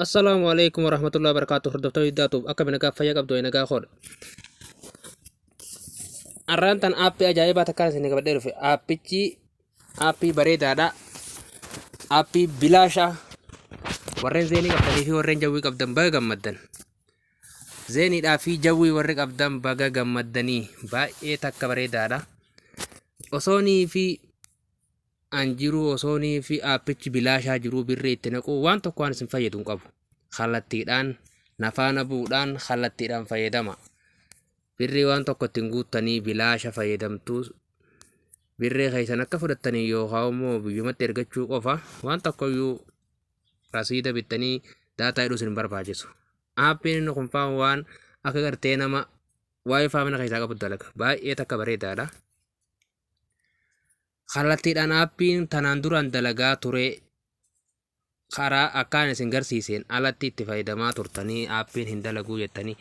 Assalaamu alaikum warahmatullahi wabarakatuh. Hordoftoota Hiddaatuuf akka nagaa fayyaa qabdu nagaa koodha. Arraan tan aappii ajaa'ibaa takkaan isin qabadhee dhufe. Aappichi aappii bareedaadha. Aappii bilaasha. Warreen zeenii qabdanii fi warreen jawwii qabdan baga gammaddan. Zeeniidhaa fi jawwii warri qabdan baga gammaddanii baay'ee takka bareedaadha. Osoonii fi an jiruu osoonii fi aappichi bilaashaa jiruu birrii itti naquu waan tokko waan isin fayyadu hin qabu. Kallattiidhaan nafaana bu'uudhaan kallattiidhaan fayyadama. Birrii waan tokko ittiin guuttanii bilaasha fayyadamtuu birrii keessan akka fudhattanii yookaan immoo biyyumatti ergachuu qofa waan tokkoyyuu rasiida bittanii daataa hidhuu isin hin barbaachisu. Aappiin inni kun faan waan akka gartee nama WiFi mana keessaa qabu dalaga. Baay'ee takka bareedaadha. Kallattiidhaan aappiin tanaan duraan dalagaa ture karaa akkaan isin garsiiseen alatti itti fayyadamaa turtanii aappiin hin dalaguu jettanii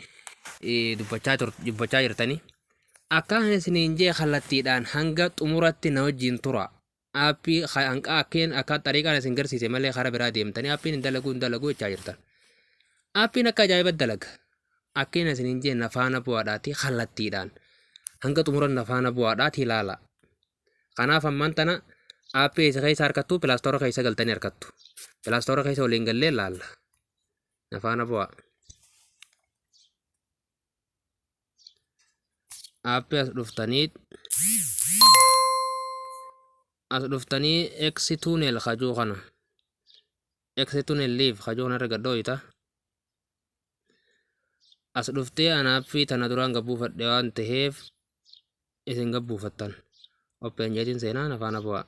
dubbachaa jirtanii. Akkaan isiniin jee kallattiidhaan hanga xumuratti na wajjin tura. Aappii hanqa akkeen akka xariiqaan isin garsiise malee karaa biraa deemtanii aappiin hin dalaguu hin dalaguu jechaa jirtan. Aappiin akka ajaa'iba dalaga. Akkeen isiniin jee na faana bu'aadhaati kallattiidhaan. Hanga xumuran na faana bu'aadhaati ilaala. Kanaaf ammaan tana aappii isa keessa harkattu pilaastoora keessa galtanii harkattu. Pilaastoora keessa waliin gallee ilaalla. Na faana bu'aa. Aappii as dhuftanii X tunnel kajuu kana. X tunnel live kajuu kana irra gadhooyita. As dhuftee an aappii tana duraan gabbuufadhe waan ta'eef isin gabbuufattan. Open jeetiin seenaa na faana bu'aa.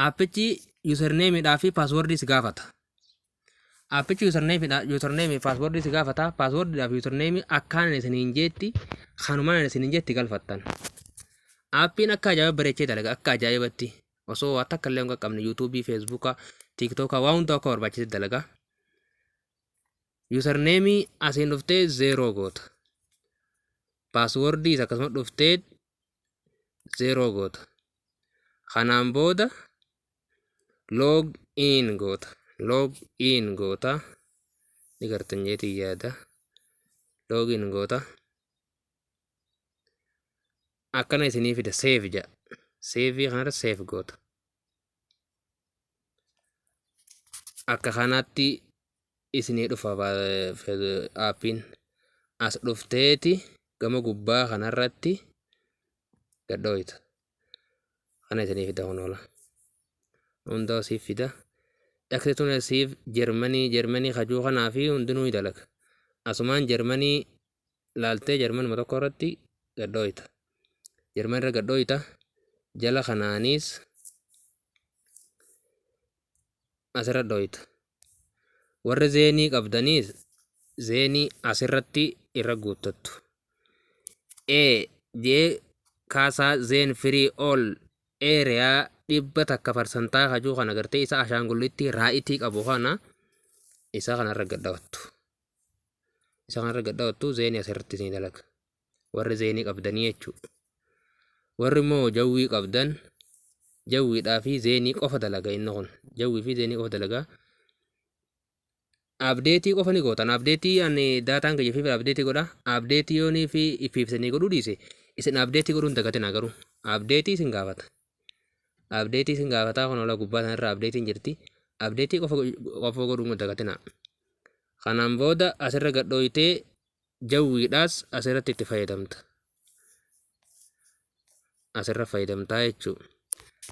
Aappichi username fi password si gaafata. Aappichi username fi password si gaafata. Password fi username akkaan isiniin jeetti kanumaan isiniin jeetti galfattan. Aappiin akka ajaa'iba bareechee dalaga akka ajaa'ibatti osoo waa takka illee hin qaqqabne yuutuubii, feesbuuka, tiiktooka waa hunda akka barbaachise dalaga. Username asiin dhuftee zero goota. Password akkasuma dhuftee zero goota. Kanaan booda log in goota. Log in goota. Ni gartan jeetii yaada. Log in goota. Akkana isinii fida save jedha. Save kanarra save goota. Akka kanatti isinii dhufa aappiin. As dhufteeti gama gubbaa kanarratti gadhooyita. Kana isinii fida kun oola. Hundaa siif fida. Dhaqsi tun siif Jarmanii Jarmanii kajuu kanaa fi hundinuu ni dalaga. Asumaan Jarmanii laaltee Jarmanuma tokko irratti gadhooyita. Jarman irra gadhooyita. Jala kanaanis asirra dhooyita. Warri zeenii qabdaniis zeenii asirratti irra guuttattu. A J kaasaa Zain free all area 100% kajuu kana gartee isa ashaangullitti raa'itii qabu kana isa kanarra gadhawattu. Isa kanarra gadhawattu zeenii asirratti isinii dalaga. Warri zeenii qabdanii jechuudha. Warri immoo jawwii qabdan jawwiidhaa fi zeenii qofa dalaga inni kun. Jawwii fi zeenii qofa dalaga. Update qofa ni gootan. Update ani daataan kiyya fi update godha. Update yoonii fi ifiifsanii godhuu dhiise isin update godhuu hin dagatinaa garuu. Update isin gaafata. Update isin gaafataa kun ola gubbaa sanarra update jirti. Update qofa qofa godhuu hin dagatinaa. Kanaan booda asirra gadhooyitee jawwiidhaas asirratti itti fayyadamta. Asirra fayyadamtaa jechuudha.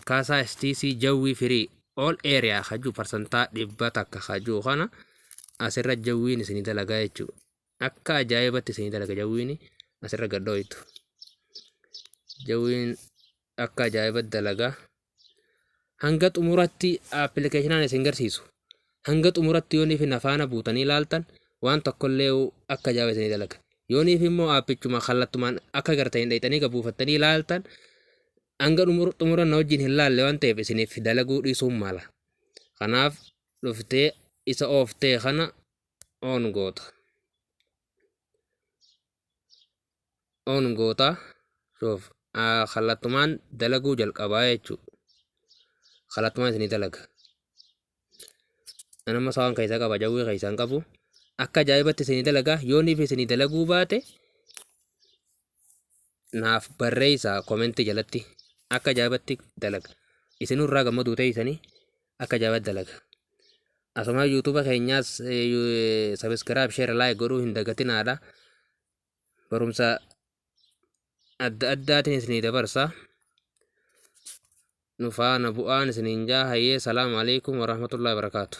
Kaasaa STC jawwii free all area kajuu 100% kajuu kana asirra jawwiin isinii dalagaa jechuudha. Akka ajaa'ibatti isinii dalaga jawwiin asirra gadhooytu. Jawwiin akka ajaa'ibatti dalagaa. Hanga xumuratti appilikeeshinaan isin garsiisu. Hanga xumuratti yoonii fi nafaana buutanii ilaaltan waan tokkollee akka ajaa'iba isinii dalaga. Yooniif immoo aappichuma kallattumaan akka gartanii dhayxanii gabuufattanii ilaaltan hanga xumura na wajjin hin laalle waan ta'eef isiniif dalaguu dhiisuun mala. Kanaaf dhuftee isa ooftee kana on goota. On goota. Shoof kallattumaan dalaguu jalqabaa jechuudha. Kallattumaan isinii dalaga. Anamma sawaan keessaa qaba, jawwii keessaa hin qabu. Akka ajaa'ibatti isinii dalaga. Yoo niif isinii dalaguu baate naaf barreessaa komentii jalatti. Akka ajaa'ibatti dalaga. Isinurraa gammaduu ta'isanii akka ajaa'ibatti dalaga. Asuma YouTube keenyaas subscribe, share, like godhuu hin dagatinaadha. Barumsa adda addaatiin isinii dabarsa. Nu faana bu'aan isiniin jaa. Hayyee, salaamu alaikum warahmatullahi wabarakaatu.